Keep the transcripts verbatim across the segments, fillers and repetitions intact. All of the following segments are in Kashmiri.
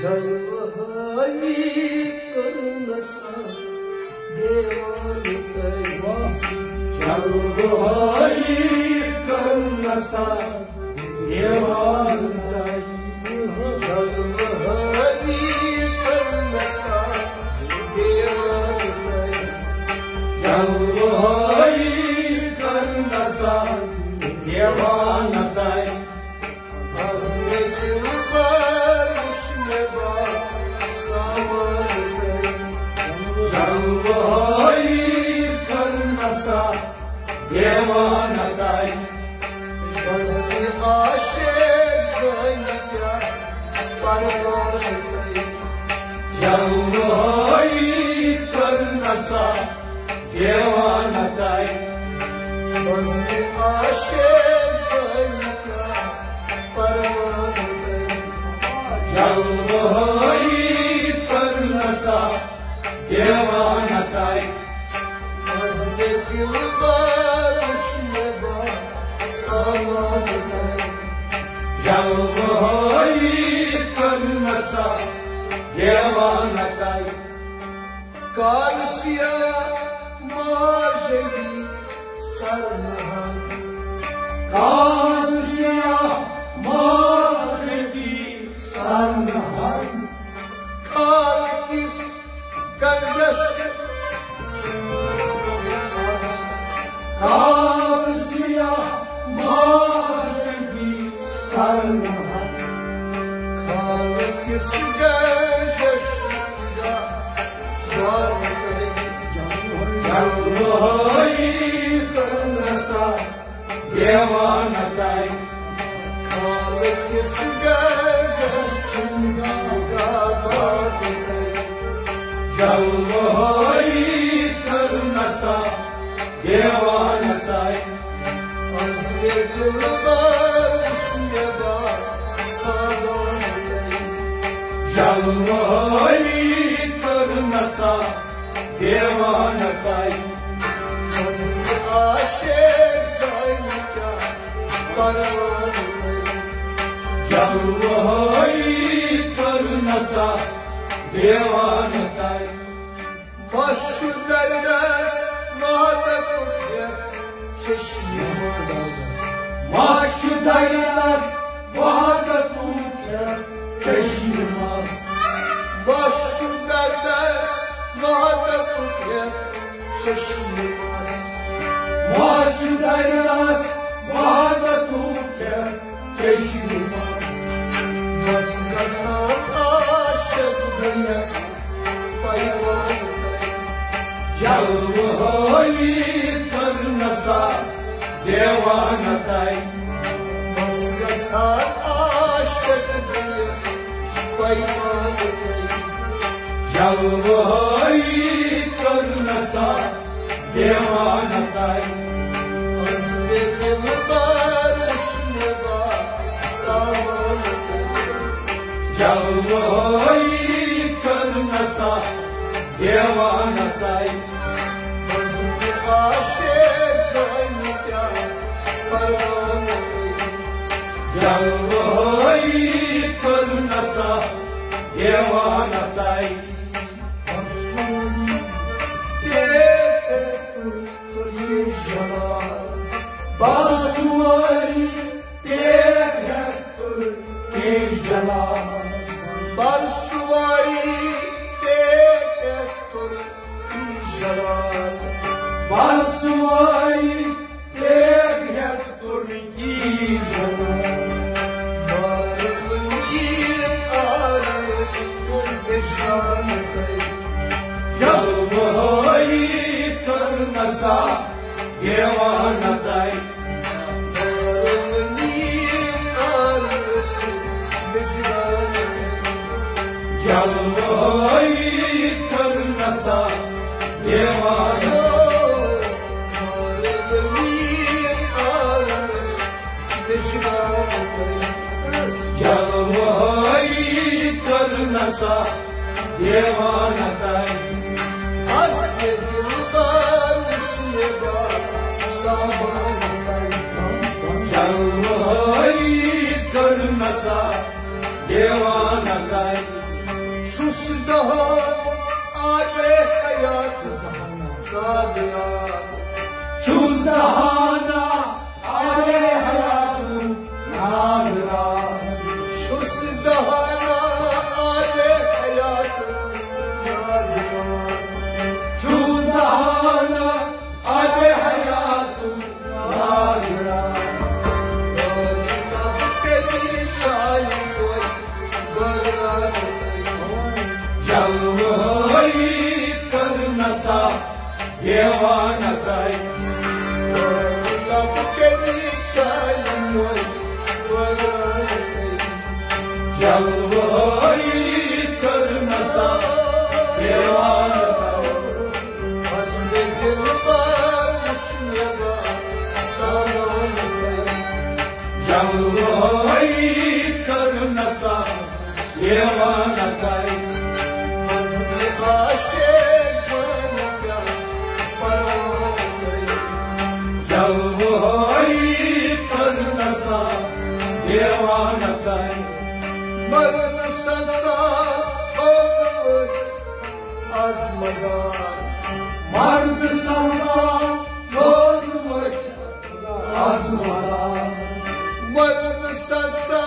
جلوہٲیی کٔرنسا دیوانہٕ تۄہہِ۔ جلوہٲیی کٔرنسا دیوانہٕ تۄہہِ۔ جلوہٲیی کٔرنسا دیوانہٕ تۄہہِ۔ جلوہٲیی کٔرنسا دیوانہٕ تۄہہِ۔ از مےٚ دِلبر وُچھ مےٚ با سامان تۄہہِ۔ جلوہٲیی کٔرنسا دیوانہٕ تۄہہِ۔ بس تہِ عاشق زٲنۍ کیٛاہ پروان تۄہہِ۔ جلوہٲیی کٔرنسا دیوانہٕ تۄہہِ۔ بس تہِ عاشق زٲنۍ کیٛاہ پروان تۄہہِ۔ جلوہٲیی کٔرنسا دیوانہٕ تۄہہِ۔ از مےٚ دِلبر وُچھ مےٚ با سامان تۄہہِ۔ جلوہٲیی کٔرنسا دیوانہٕ تۄہہِ۔ کالہٕ سیاہ ماجگی سرنہن۔ کالہٕ سیاہ ماجگی سرنہن۔ کالہٕ کِس گنجس۔ کالہٕ سیاہ ماجگی سرنہن۔ کالہٕ کِس گنجس۔ جلوہٲیی کٔرنسا دیوانہٕ تۄہہِ۔ کالہٕ کِس گنجس۔ جلوہٲیی کٔرنسا دیوانہٕ تۄہہِ۔ از مےٚ دِلبر وُچھ مےٚ با سامان تۄہہِ۔ جلوہٲیی کٔرنسا دیوانہٕ تۄہہِ۔ از مےٚ عاشق زٲنۍ کیٛاہ پروان تۄہہِ۔ جلوہٲیی کٔرنسا دیوانہٕ تۄہہِ۔ مَس چھُ دردس وحدتُک ہٮ۪تھ چشمہِ منٛز۔ مَس چھُ دردس وحدتُک ہٮ۪تھ چشمہِ منٛز۔ مَس چھُ دردس وحدتُک ہٮ۪تھ چشمہِ منٛز۔ مَس چھُ دردس وحدتُک ہٮ۪تھ چشمہِ منٛز۔ بس گژھان عاشق دُنیا پیوان تۄہہِ۔ جلوہٲیی کٔرنسا دیوانہٕ تۄہہِ۔ بس گژھان عاشق دُنیا پیوان تۄہہِ۔ جلوہٲیی کٔرنسا دیوانہٕ تۄہہِ۔ از مےٚ دِلبر وُچھ مےٚ با سامان تۄہہِ۔ جلوہٲیی کٔرنسا دیوانہٕ تۄہہِ۔ از مےٚ عاشق زٲنۍ کیٛاہ پروان تۄہہِ۔ جلوہٲیی کٔرنسا دیوانہٕ تۄہہِ۔ بس وٲری تیرِ ہٮ۪تھ تُل کیش جلال۔ بس وٲری تیرِ ہٮ۪تھ تُل کیش جلال۔ بس وٲری تیرِ ہٮ۪تھ تُل کیش جلال۔ مارن میٖر آرس کُن بجان کٔرِتھ۔ جلوہٲیی کٔرنسا دیوانہٕ تۄہہِ۔ جلوہٲیی کٔرنسا دیوانہٕ۔ جلوہٲیی کٔرنسا دیوانہٕ تۄہہِ۔ از مےٚ دِلدار وُچھ مےٚ با سامان تۄہہِ۔ جلوہٲیی کٔرنسا دیوانہٕ تۄہہِ۔ آب حیات نادرا۔ چھُس دہانا آب حیات نادرا۔ چھُس دہانا آب حیات نادرا۔ چھُس دہانا آب حیات نادرا۔ جلوہی کرنسا دیوانہ تائی۔ جلوہی کرنسا دیوانہ تائی۔ جلوہی کرنسا دیوانہ تائی۔ جلوہی کرنسا دیوانہ تائی۔ مرد سسا تھوٚد ؤتھۍ از مزار۔ مرد سسا تھوٚد ؤتھۍ از مزار۔ مرد سسا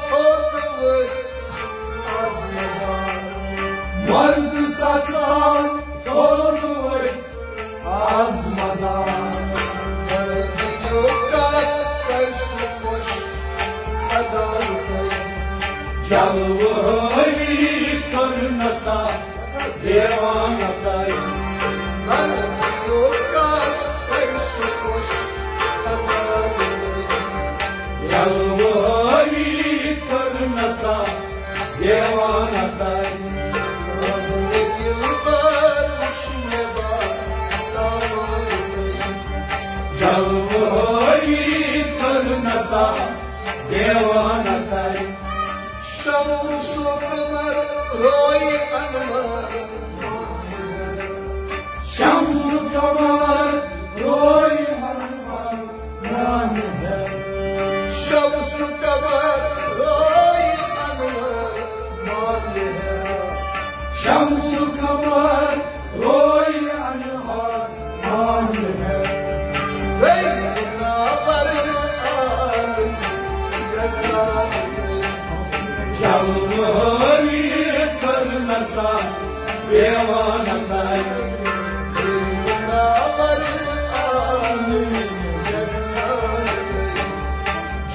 تھوٚد ؤتھۍ از مزار۔ مرد سسا تھوٚد ؤتھۍ از مزار۔ مردیو کتھ کر سُہ خوش خدا تٔمۍ۔ جلوہی کرنسا دیوانہ تائی۔ مردیو کتھ کر سُہ خوش خدا تٔمۍ۔ جلوہی کرنسا دیوانہ تائی۔ جلوہی کرنسا دیوانہ تائی۔ شمس و قمر روی انوار۔ شمس و قمر روی انوار مان ہے۔ شمس و قمر روی انوار مان ہے۔ شمس و قمر روی انوار مان ہے۔ بے منور عالم جلوہی کرنسا دیوانہ تائی۔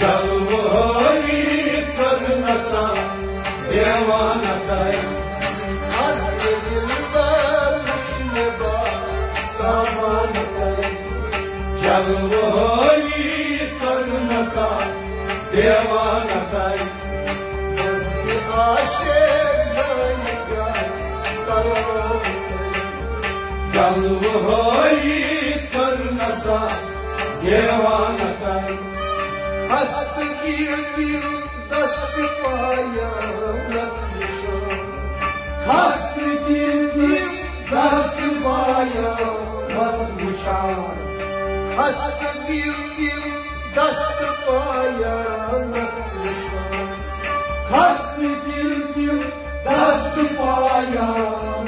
جلوہی کرنسا دیوانہ تائی۔ جلوہی کرنسا دیوانہ تائی۔ عاشق زانہِ کیٛاہ پرواہ۔ جلوہی کرنسا دیوانہ تائی۔ ہست دل دل دست پایا مت وچھان۔ ہست دل دل دست پایا مت وچھان۔ ہست دل دل دست پایا مت وچھان۔ ہست دل دل دست پایا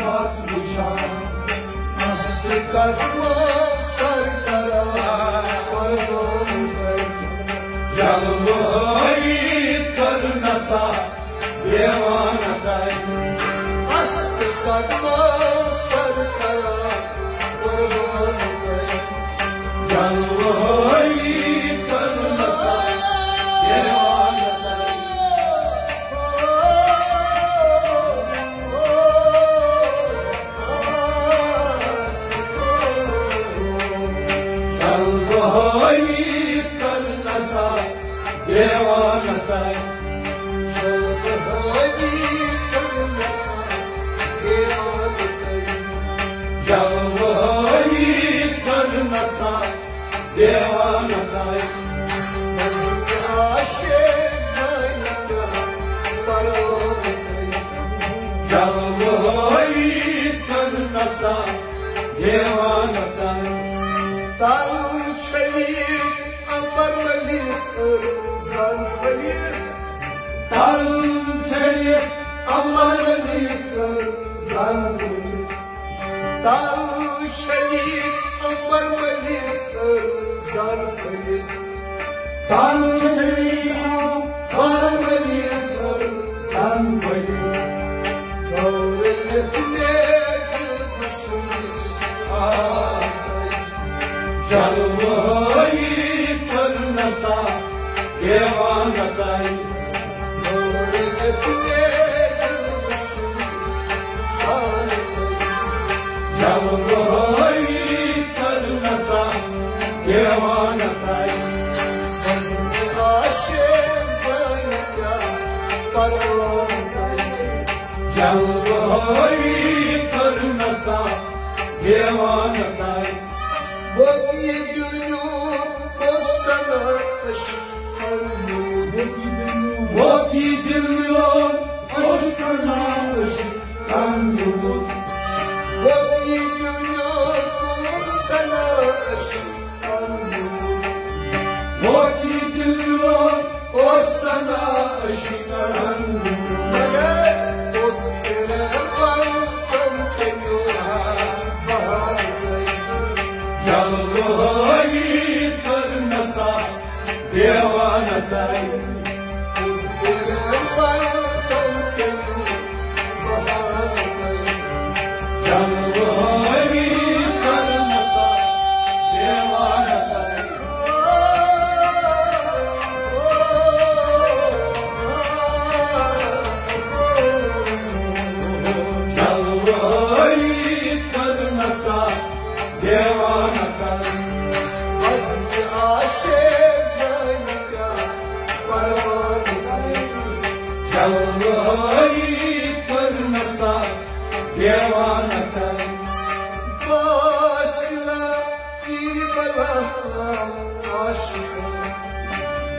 مت وچھان۔ ہست قدمہ سر کرا قربان کر۔ جلوہی کرنسا دیوانہ تائی۔ ہست قدمہ سر کرا قربان کر۔ جلوہی کرنسا دیوانہ تائی۔ جلوہی کرنسا دیوانہ تائی۔ جلوہی کرنسا دیوانہ تائی۔ جلوہی کرنسا دیوانہ تائی۔ عاشق زانہِ کیٛاہ پرواہ۔ جلوہی کرنسا دیوانہ تائی۔ تن چھلی امر ملک زن ملک۔ تن چھلی امر ملک زان کھٔلِتھ۔ تَل شریٖک اکبر ؤلِتھ زان کھٔلِتھ۔ تَل شریٖک اکبر ؤلِتھ زان کھٔلِتھ۔ دورٕ لیٚکھِتھ دِل سُنٛدِس آے۔ جلوٲیی کٔر نسا دیوانہٕ تَے۔ جلوٲیی کٔر نسا دیوانہٕ تَے۔ عاشق زٲنۍ کیٛاہ پروانہٕ تَے۔ جلوٲیی کٔر نسا دیوانہٕ تَے۔ ووت یہِ دِل میون، کوٚر سنا عشقن لوٗٹ۔ ووت یہِ دِل میون، کوٚر سنا عشقن لوٗٹ۔ ووت یہِ دِل میون، کوٚر سنا عشقن لوٗٹ۔ ووت یہِ دِل میون، کوٚر سنا عشقن لوٗٹ۔ مگر کوٚت پھِرٕ پنُن تِم تیٚمیُک بہار۔ جلوٲیی کٔر نسا دیوانہٕ تَے۔ جلوٲیی کٔر نسا دیوانہٕ تَے۔ جلوٲیی کٔر نسا دیوانہٕ تَے۔ بس یہِ عاشق زٲنۍ کیٛاہ پروانہٕ تَے۔ جلوٲیی کٔر نسا دیوانہٕ تَے۔ باسلا تیرِ بلا عاشقن۔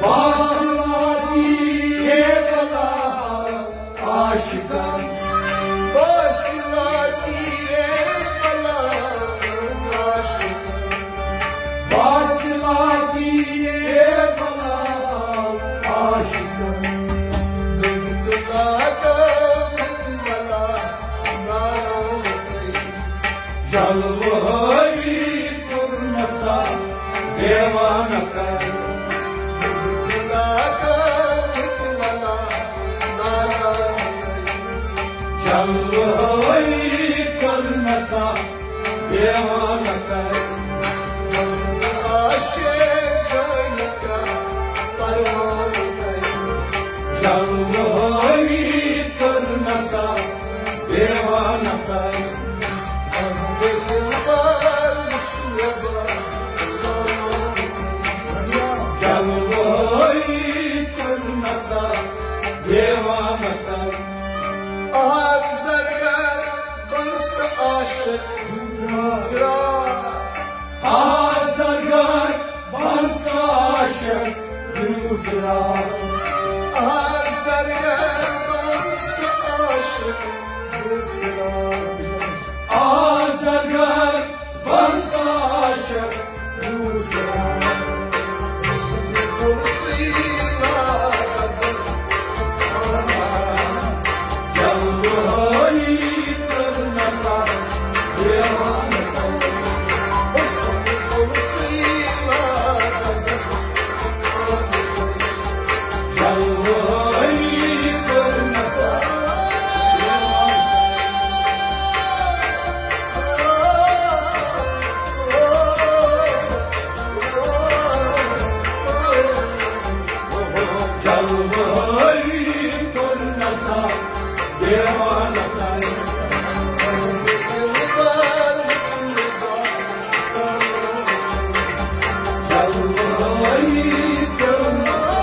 باسلا تیرِ بلا عاشقن۔ باسلا تیرِ بلا عاشقن۔ باسلا تیرِ بلا عاشقن۔ مِتلا کا مِتلا نام تَے۔ جلوٲیی کٔر نسا دیوانہٕ تَے۔ جلوٲیی کٔر نسا دیوانہٕ تَے۔ عاشق زٲنۍ کیٛاہ پروانہٕ تَے۔ جلوٲیی کٔر نسا دیوانہٕ تَے۔ جلوٲیی کٔر نسا دیوانہٕ تَے۔ آ زرگر بنس عاشق فراق۔ آ زرگر بنس عاشق فراق۔ آ زرگر بنس عاشق فراق۔ آ زرگر بنس عاشق فراق۔ جلوٲیی کٔر نسا دیوانہٕ تَے۔ جلوٲیی کٔر نسا